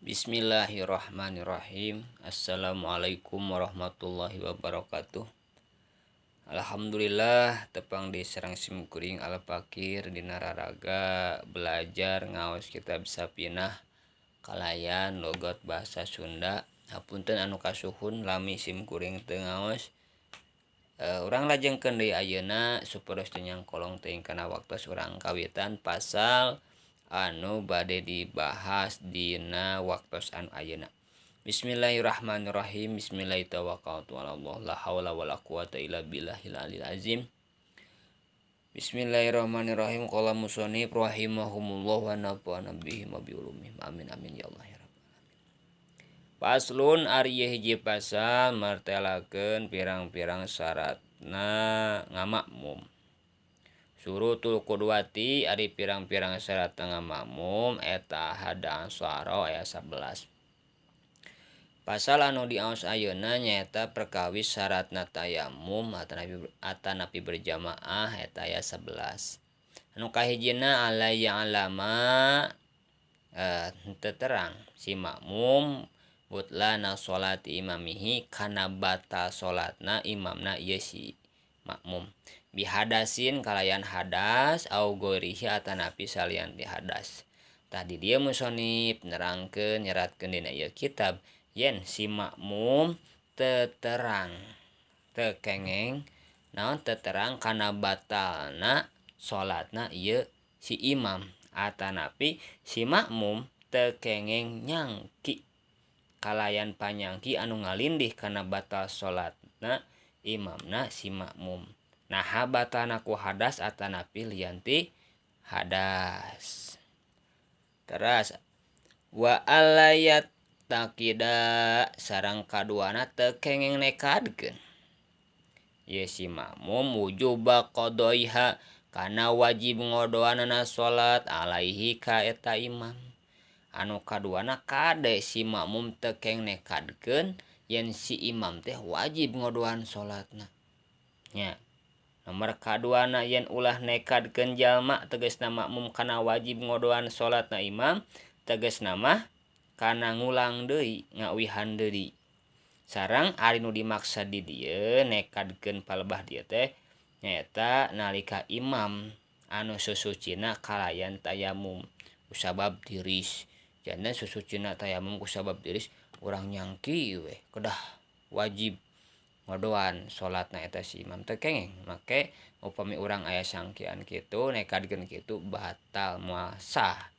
Bismillahirrahmanirrahim. Assalamualaikum warahmatullahi wabarakatuh. Alhamdulillah tepang di sareng simkuring Al Fakir dina raraga belajar ngaos kitab Safinah kalayan logat bahasa Sunda. Hapunten anu kasuhun, lami simkuring teu ngaos. Urang lajengkeun deui ayeuna supados teu nyangkolong teuing kana waktos. Urang kawitan pasal anu bade dibahas dina waktos anu ayeuna. Bismillahirrahmanirrahim. Bismillahirrahmanirrahim. La haula wala quwata illa billahil aliyil azim. Bismillahirrahmanirrahim. Qala musannif rahimahumullah wa nafa'ana bihi wa bi ulumihim. Amin amin ya Allah ya rabbal alamin. Faslun, ari hiji pasal martelakeun pirang-pirang syaratna ngamakmum. Syurutul qudwati, ari pirang-pirang syarat ngamakmum eta ahada asyara, aya 11. Pasal anu diaos ayeuna nyaeta perkawis syaratna tayamum atanapi berjamaah, eta aya 11. Anu kahijina, alla ya'lama, teu terang si makmum, butlana sholati imamihi, kana batal salatna imamna ieu si makmum, bihadasin, kalayan hadas, au ghairihi atanapi salian ti hadas. Tadi dia musonib nerangkeun, nyeratkeun dina ieu kitab yen si makmum teu terang, teu kengeng naon, teu terang kana batalna salatna ieu si imam, atanapi si makmum teu kengeng nyangki kalayan panyangki anu ngalindih kana batal salatna imamna si makmum. Naha batalna ku hadas atanapi lian ti hadas. Teras, wa alla ya'taqida, sareng kaduana teu kengeng nekadkeun ye si makmum, wujuba qadaiha, kana wajib ngodoanana salat, alaihi, ka eta imam. Anu kaduana, kade si makmum teu kengeng nekadkeun yen si imam teh wajib ngodoan salatna nya. Nomor kaduana, yen ulah nekadkeun jalma, tegasna makmum, kana wajib ngodoan salatna imam, tegasna mah kana ngulang deui, ngauwihan deui. Sareng ari nu dimaksud di dieu nekadkeun palebah dieu teh nyaeta nalika imam anu susucina kalayan tayamum kusabab tiris. Janten susucina tayamum kusabab tiris, urang nyangki we kedah wajib ngodoan salatna eta si imam, teu kengeng. Make upami urang aya sangkian kitu, nekadkeun kitu, batal, moal sah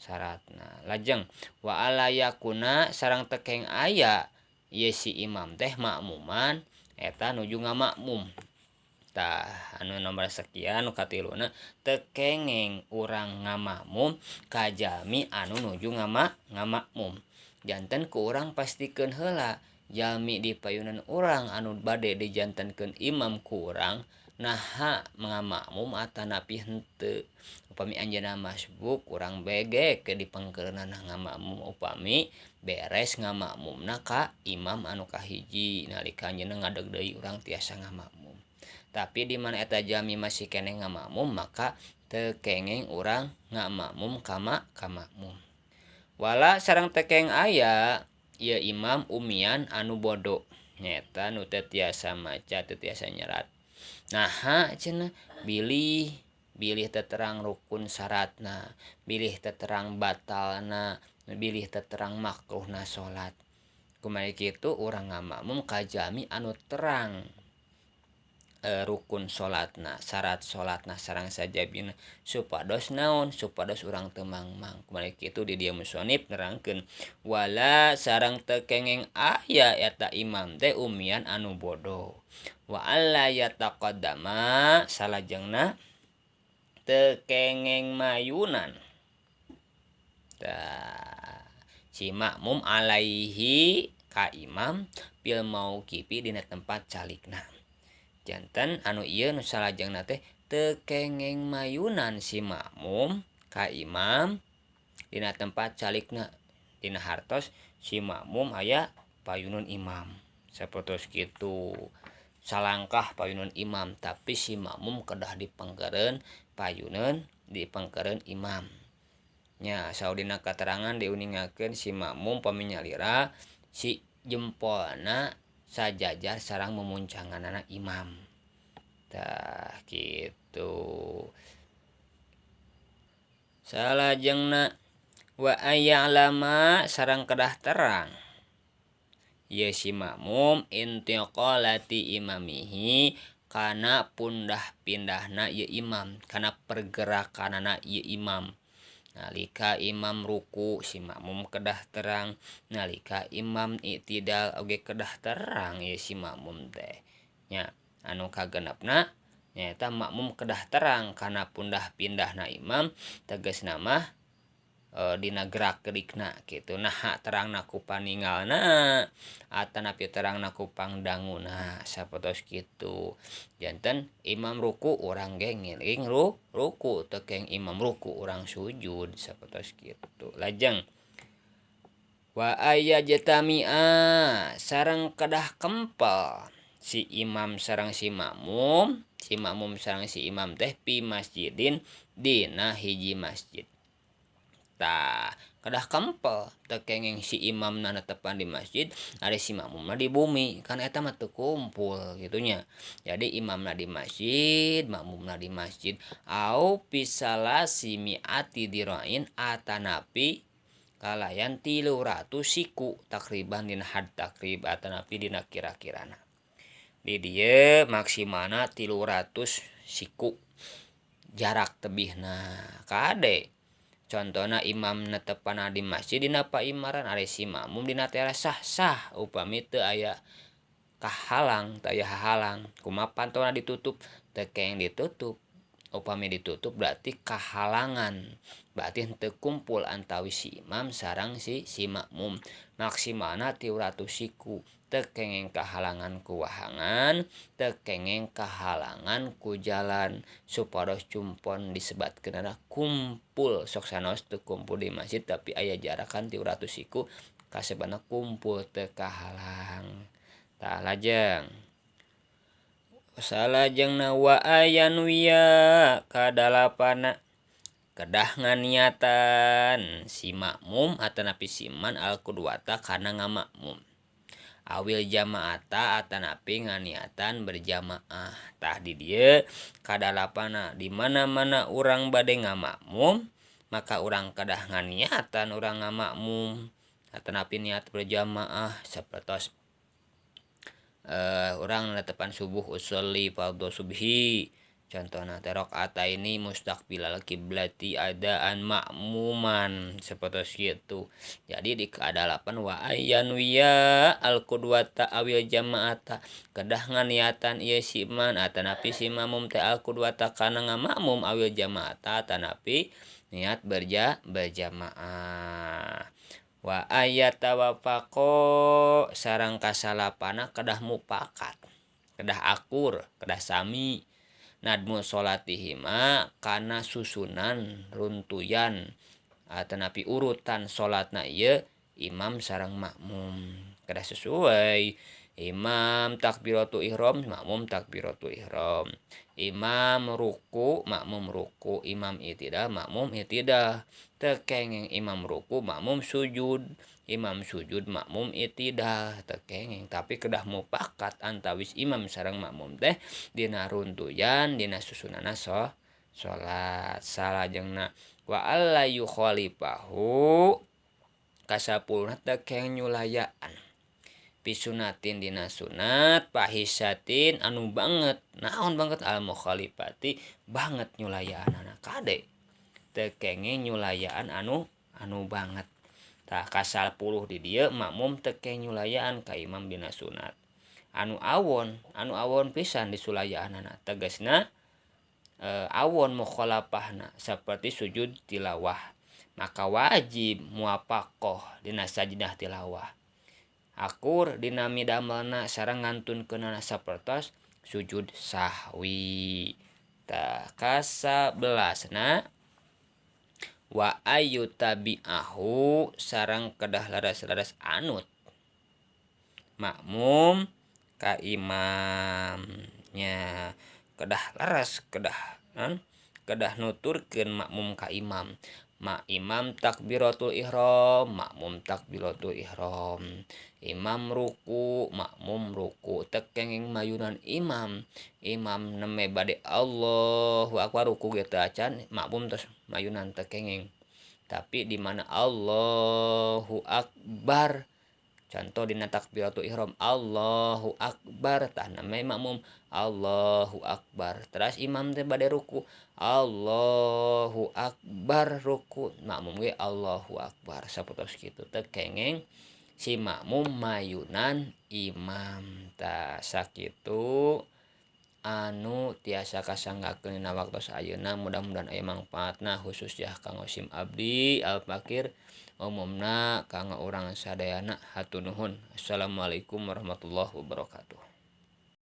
syaratna. Lajeng, wa alla yakuna, sareng teu kengeng aya ieu si imam teh makmuman, eta nuju ngamakmum. Tah, anu nomor sekian, nu katiluna, teu kengeng urang ngamakmum ka jalmi anu nuju ngamakmum. Janten ku urang pastikeun heula jalmi di payunan urang anu bade dijantenkeun imam ku urang, naha ngamakmum atanapi henteu. Upami anjeunna masbuk, urang bege ke dipengkeureunana ngamakmum upami beres ngamakmumna ka imam anu kahiji. Nalika anjeunna ngadeg deui, urang tiasa ngamakmum. Tapi di mana eta jalmi masih keneh ngamakmum, maka teu kengeng urang ngamakmum ka makmum. Wala, sareng teu kengeng aya ieu imam umian, anu bodoh, nyaeta nu teu tiasa maca, teu tiasa nyerat. Naha cenah? Bilih bilih teu terang rukun syaratna, bilih teu terang batalna, bilih teu terang makruhna salat. Kumaha kitu urang ngamakmum ka jalmi anu terang rukun salatna, syarat salatna, sareng sajabina, supados naon? Supados urang teu mangmang. Kumaha kitu di dieu musonib nerangkeun, wala, sareng teu kengeng aya eta imam teh umian anu bodoh. Wa alla yataqaddama, salajengna teu kengeng mayunan tah si makmum, alaihi, ka imam, fil mauqifi, dina tempat calikna. Janten anu ieu nu salajengna teh teu kengeng mayunan si makmum ka imam dina tempat calikna. Dina hartos si makmum aya payunun imam sapertos kitu, salangkah payunun imam, tapi si makmum kedah dipengkeureun payuneun, dipengkeureun imam. Nya saudina katerangan diuningakeun si makmum pami nyalira si jempolna sajajar sareng mumuncanganana imam. Tah kitu. Salajengna wa ayya'lama sareng kedah terang ieu si makmum intiqalati imamihi kana pundah pindahna ieu imam, kana pergerakanana ieu imam. Nalika imam ruku si makmum kedah terang, nalika imam i'tidal oge kedah terang ieu si makmum teh. Nya anu kagenepna nyaeta makmum kedah terang kana pundah pindahna imam, tegasna mah dina gerak gerikna kitu. Naha terangna ku paningalna atanapi terangna ku pangdanguna sapertos kitu. Janten imam ruku urang ge ngiring ruku, teu keng imam ruku urang sujud sapertos kitu. Lajeng wa ayyajtami'a sareng kedah kempel si imam sareng si makmum, si makmum sareng si imam teh pi masjidin dina hiji masjid. Tah kedah kempel teu kenging si imamna netepan di masjid ari si makmumna di bumi, kan eta mah teu kumpul kitu nya. Jadi imamna di masjid, makmumna di masjid. Au pisalasi mi'ati dirain atanapi kalayan 300 siku takriban dina had takrib atanapi dina kira-kirana. Di dieu maksimalna 300 siku jarak tebihna. Kade contohna imam netepana di masjid dina paimaran ari si makmum dina teras sah-sah upami teu aya kahalang, teu aya hahalang. Kumaha pantona ditutup? Teu kenging ditutup. Upami ditutup berarti kahalangan, berarti henteu kumpul antawis si imam sareng si makmum. Maksimalna 300 siku, teu kenging kahalangan ku wahangan, teu kenging kahalangan ku jalan supados cumpon disebatkeunana kumpul. Sok sanaos teu kumpul di masjid tapi aya jarakan 300 siku kasebana kumpul teu kahalang. Tah lajeng salajengna wa ayanwiya kadalapana kedah nganiatan si makmum atanapi si man al-qudwata kana ngamakmum awil jamaata atanapi nganiatan berjamaah. Tah di dieu kadalapana di mana-mana urang bade ngamakmum maka urang kedah nganiatan urang ngamakmum atanapi niat berjamaah sapertos urang netepan subuh usolli fardhu subhi contohna teh rakaataini mustaqbilal kiblati adaan makmuman sapertos kitu. Jadi di kadalapan wa ayyanwiya al qudwata awil jamaata kedah nganiatan ieu si man atanapi si makmum teh al qudwata kana ngamakmum awil jamaata atanapi niat berjamaah. Wa ayatawafaqo sareng kasalapana kedah mupakat, kedah akur, kedah sami nadmu salatihima kana susunan runtuyan atanapi urutan salatna ieu imam sareng makmum kedah sesuai. Imam takbiratul ihram, makmum takbiratul ihram. Imam ruku, makmum ruku. Imam i'tidal, makmum i'tidal. Teu kenging imam ruku, makmum sujud. Imam sujud, makmum i'tidal. Teu kenging, tapi kedah mupakat antawis imam sareng makmum teh dina runtuyan, dina susunana salat. Salajengna wa alla yukhalifahu kasapuluna teu kenging nyulayaan pisunatin dina sunat pahisatin anu banget. Naon banget? Al mukhalifati banget nyulayaanana. Kade teu kenging nyulayaan anu banget. Tah kasapuluh di dieu makmum teu kenging nyulayaan ka imam dina sunat anu awon pisan disulayaanana. Tegasna awon mukhalafahna saperti sujud tilawah maka wajib muwafaqah dina sajdah tilawah. Akur dina midamelna sareng ngantunkeunana sapertos sujud sahwi. Tah kasabelasna wa ayu tabi'ahu sareng kedah laras-laras anut makmum ka imamnya, kedah laras, kedah nuturkeun makmum ka imam. Ma imam takbiratul ihram, makmum takbiratul ihram. Imam ruku, makmum ruku. Teu kenging mayunan imam. Imam nembe bade Allahu akbar ruku ge teu acan, makmum tos mayunan teu kenging. Tapi di mana Allahu akbar, contoh dina takbiratul ihram Allahu akbar, tah nembe makmum Allahu akbar. Teras imam teh bade ruku Allahu akbar ruku, makmum ge Allahu akbar. Sapertos kitu teu kenging si makmum mayunan imam. Tah sakitu anu tiasa kasanggakeun dina waktos ayeuna, mudah-mudahan aya mangpaatna khusus yah kanggo sim abdi al-fakir, umumna kanggo urang sadayana. Hatur nuhun. Assalamualaikum warahmatullahi wabarakatuh.